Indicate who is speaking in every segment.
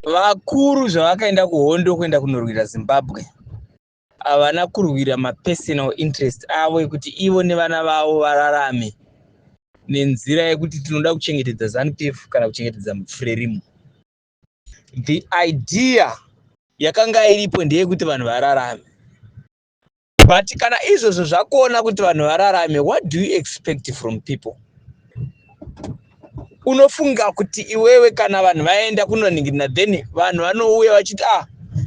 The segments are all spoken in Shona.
Speaker 1: Vakuru zvavakaenda kuhondo kuenda kunorwira Zimbabwe, havana kurwira mapersonal interest avo ekuti ivo nevana vavo vararame nenzira yekuti tinoda kuchengetedza ZANU-PF kana kuchengetedza Frelimo. The idea yakanga iripo ndeyekuti vanhu vararame. But kana izvozvo zvakona kuti vanhu vararame, what do you expect from people? Unofunga kuti iwewe kana vanhu vaenda kunoningirina, then vanhu vanouya vachiti, "Ah,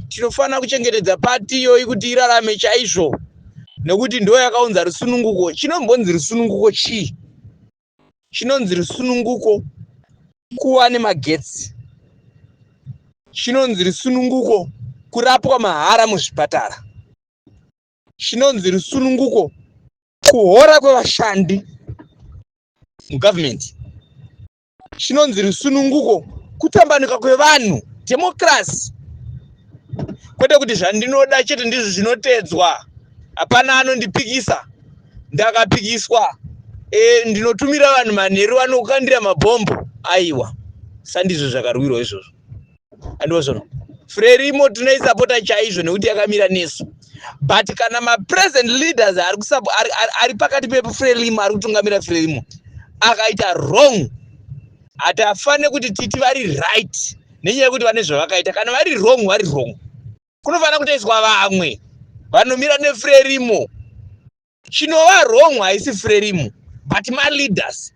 Speaker 1: tinofanira kuchengetedza pati iyoyi kuti irarame chaizvo nekuti ndo yakaunza rusununguko." Chinombonzi rusununguko chii? Chinonzi rusununguko kuva nemagetsi. Chinonzi rusununguko kurapwa mahara muzvipatara. Chinonzi rusununguko kuhora kwevashandi mugavhumendi. Chinonzi rusununguko kutambanuka kwevanhu, democracy, kwete kuti zvandinoda chete ndizvo zvinotedzwa, hapana anondipikisa. Ndakapikiswa, ndinotumira vanhu manheru vanokandira mabhombo. Aiwa, sandizvo zvakarwirwa izvozvo. Andivozvona Frelimo tinoisapota chaizvo nekuti yakamira nesu, but kana mapresent leaders ari pakati peFrelimo, ari kutungamira Frelimo, akaita wrong, hatafane kuti titi vari right nenyaya yekuti vane zvavakaita. Kana vari wrong, vari wrong. Kunofanira kutoiswa vamwe vanomira neFrelimo. Chinova wrong haisi Frelimo but maleaders.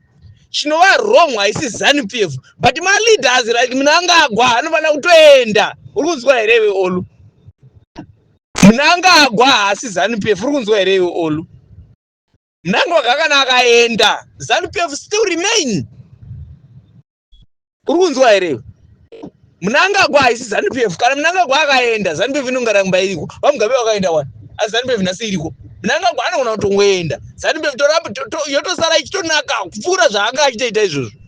Speaker 1: Chinova wrong haisi ZANU PF but maleaders like Mnangagwa anofanira kutoenda. Uri kunzwa here iwe, Olu? Mnangagwa haasi ZANU PF. Uri kunzwa here iwe, Olu? Mnangagwa kana akaenda, ZANU PF still remain. Uri kunzwa here? Mnangagwa haisi ZANU PF. Kana Mnangagwa akaenda, ZANU PF inongaramba iriko. VaMugabe vakaenda wani, asi ZANU PF nhasi iriko. Mnangagwa anogona kutongoenda, ZANU PF yotosara ichitonaka kupfuura zvaanga achitoita izvozvo.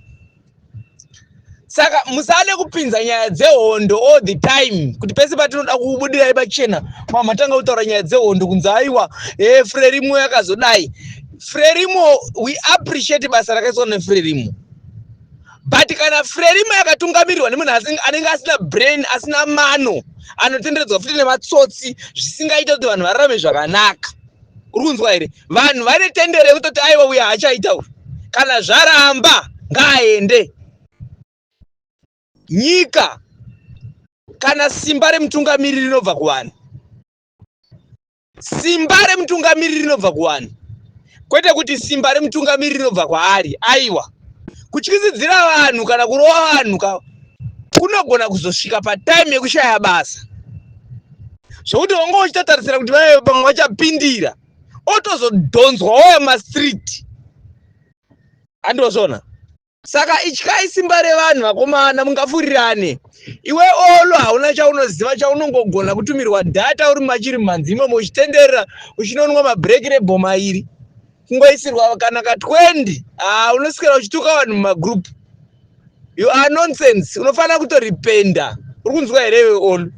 Speaker 1: Saka musade kupinza nyaya dzehondo all the time, kuti pese patinoda kubudirai pachena mamatanga kutaura nyaya dzehondo, kunzi aiwa, Frelimo yakazodai. Frelimo, we appreciate basa rakaiswa neFrelimo, but kana Frelimo yakatungamirirwa nemunhu anenge asina brain, asina mano, anotenderedzwa futi nematsotsi, zvisingaita kuti vanhu vararame zvakanaka. Uri kunzwa here? Vanhu vane tendero yekutoti aiwa, uyo haachaita uyu. Kana zvaramba, ngaaende. Nyika kana simba remutungamiriri rinobva kuvanhu. Simba remutungamiriri rinobva kuvanhu, kwete kuti simba remutungamiriri rinobva kwaari. Aiwa, kutyisidzira vanhu kana kurova vanhu kunogona kuzosvika patime yekushaya basa, zvokuti wanga uchitotarisira kuti vaive pamwe vachapindira, otozodhonzwa waya mastreet. Handozvona. Saka ityai simba revanhu, vakomana, mungafurirane. Iwe Olo, hauna chaunoziva. Chaunongogona kutumirwa data uri machiri mumhanzi imomo, uchitenderera, uchinonwa mabhureki rebhoma iri kungoisirwa kana ka20. Ah, unoswera uchituka vanhu mumagroup. You are nonsense. Unofanira kutoripenda. Uri kunzwa here iwe, Olo?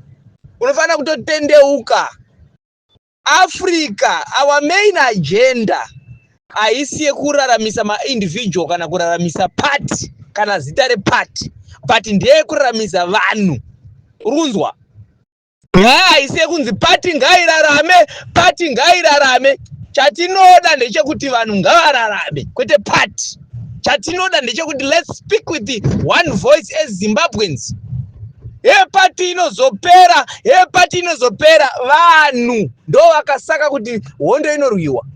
Speaker 1: Unofanira kutotendeuka. Africa, our main agenda haisi yekuraramisa maindividual kana kuraramisa party kana zita reparty, but ndeyekuraramisa vanhu. Uri kunzwa? Nyaya haisi yekunzi pati ngairarame, pati ngairarame. Chatinoda ndechekuti vanhu ngavararame, kwete pati. Chatinoda ndechekuti let's speak with the one voice as Zimbabweans. Hepati inozopera, hepati inozopera. Vanhu ndo vakasaka kuti hondo inorwiwa.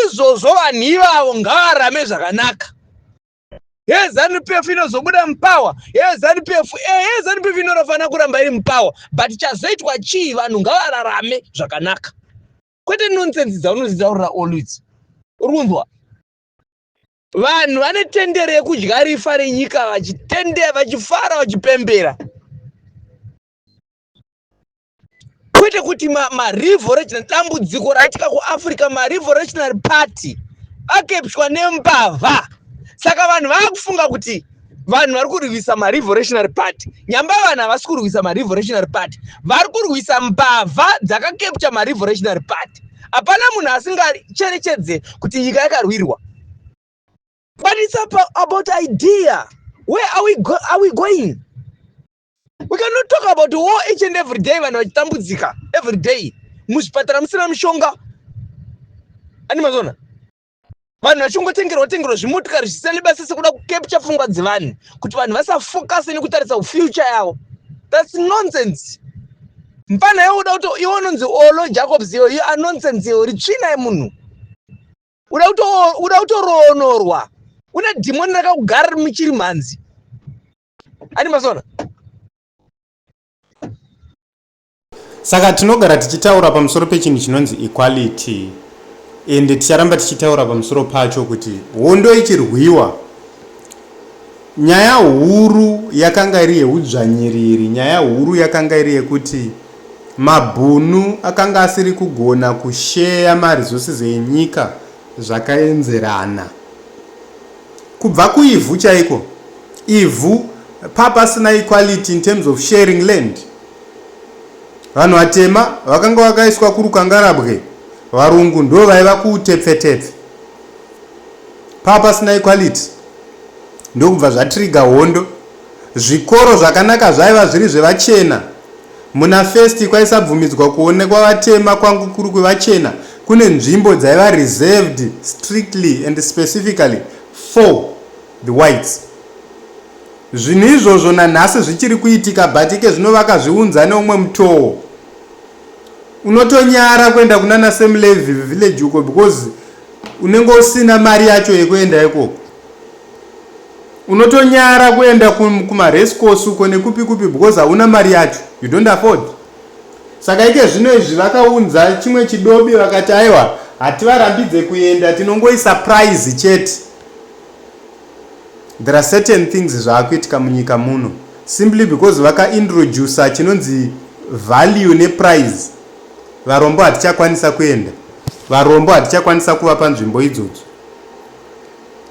Speaker 1: Izvozvo vanhu ivavo ngavarame zvakanaka. YeZANU PF inozobuda mupower, yeZANU PF, yeZANU PF inofanira kuramba iri mupower, but chazoitwa chii? Vanhu ngavararame zvakanaka, kwete nonsense dzaunodzitaurira always. Uri kunzwa? Vanhu vane tendero yekudya rifa renyika vachitendera, vachifara, vachipembera, kwete kuti marevolutionary. Dambudziko raitika kuAfrica, marevolutionary party akepshwa nembavha. Saka vanhu vaakufunga kuti vanhu vari kurwisa marevolutionary party. Nyamba vanhu havasi kurwisa marevolutionary party, vari kurwisa mbavha dzakakepcha marevolutionary party. Hapana munhu asingacherechedze kuti nyika yakarwirwa, but it's about idea. Where are we going? cannot talk about war each and every day, vanhu vachitambudzika every day, muzvipatara musina mishonga. Ani mazona vanhu vachingotengerwa tengerwa zvimotikari zvisina nebasa, sekuda kucapture pfungwa dzevanhu kuti vanhu vasafocuse nekutarisa future yavo. That's nonsense. Mfana iwe, uda kuti iwe unonzi Olo Jacobs, iwe, you are nonsense. Iwe uri tsvina yemunhu. Uda kutoroonorwa. Une dhimoni rakakugara muchiri mhanzi. Ani masona?
Speaker 2: Saka tinogara tichitaura pamusoro pechinhu chinonzi equality, ende ticharamba tichitaura pamusoro pacho kuti hondo ichirwiwa, nyaya huru yakanga iri yeudzvanyiriri. Nyaya huru yakanga iri yekuti mabhunu akanga asiri kugona kusheya maresources enyika zvakaenzerana, kubva kuivhu chaiko. Ivhu papasina equality in terms of sharing land. Vanhu vatema vakanga vakaiswa kurukangarabwe, varungu ndo vaiva kuutepfetepfe. Papasina equality, ndokubva zvatrigger hondo. Zvikoro zvakanaka zvaiva zviri zvevachena. Muna First kwaisabvumidzwa kuonekwa vatema, kwangu kuri kwevachena. Kune nzvimbo dzaiva reserved strictly and specifically for the whites. Zvinhu izvozvo nanhasi zvichiri kuitika, but ike zvino vakazviunza neumwe mutoo. Unotonyara kuenda kunana Sam Levy Village uko because unenge usina mari yacho yekuenda ikoko. Unotonyara kuenda kumarace course uko nekupi kupi because hauna mari yacho, you don't afford. Saka ike zvino izvi vakaunza chimwe chidobi, vakati aiwa, hativarambidze kuenda, tinongoisa price chete. There are certain things zvaakuitika munyika muno simply because vakaintroduca chinonzi value neprice. Varombo hatichakwanisa kuenda, varombo hatichakwanisa kuva panzvimbo idzodzo.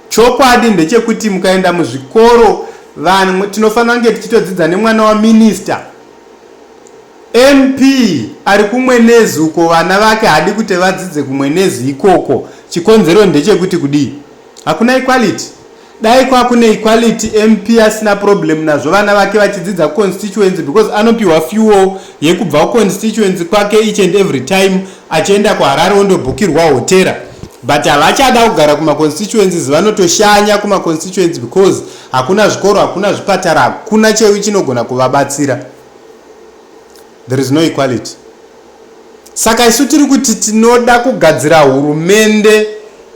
Speaker 2: Chokwadi ndechekuti mukaenda muzvikoro, vanhu tinofanira kunge tichitodzidza nemwana waminista, MP ari kumwenezi uko, vana vake haadi kuti vadzidze kumwenezi ikoko. Chikonzero ndechekuti kudii? Hakuna equality. Dai kwakune equality, MP asina problem nazvo vana vake vachidzidza constituency because anopiwa fuel yekubva kuconstituency kwake each and every time achienda kuHarare, ondobhukirwa hotera. But havachada kugara kumaconstituencies, vanotoshanya kumaconstituency because hakuna zvikoro, hakuna zvipatara, hakuna cheu chinogona kuvabatsira. There is no equality. Saka isu tiri kuti tinoda kugadzira hurumende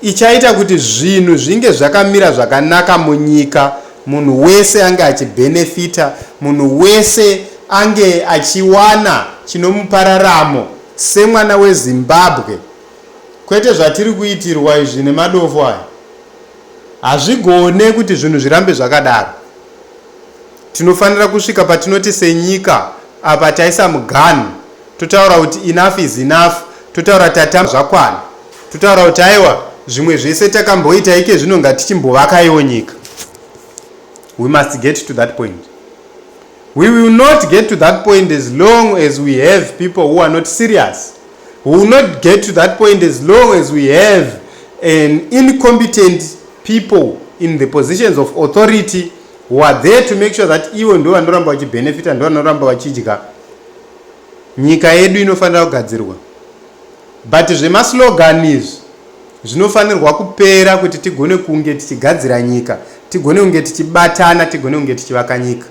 Speaker 2: ichaita kuti zvinhu zvinge zvakamira zvakanaka munyika, munhu wese ange achibhenefita, munhu wese ange achiwana chinomupa raramo semwana weZimbabwe, kwete zvatiri kuitirwa izvi nemadofo aya. Hazvigone kuti zvinhu zvirambe zvakadaro. Tinofanira kusvika patinoti senyika apa taisa muganhu, totaura kuti enough is enough, totaura tata zvakwana, totaura kuti aiwa, zvimwe zvese takamboita, ike zvino ngatichimbovakaiwo nyika. We must get to that point. We will not get to that point as long as we have people who are not serious. We will not get to that point as long as we have an incompetent people in the positions of authority who are there to make sure that ivo ndo vanoramba vachibhenefita, ndo vanoramba vachidya. Nyika yedu inofanira kugadzirwa, but zvemaslogan izvi zvinofanirwa kupera kuti tigone kunge tichigadzira nyika, tigone kunge tichibatana, tigone kunge tichivaka nyika.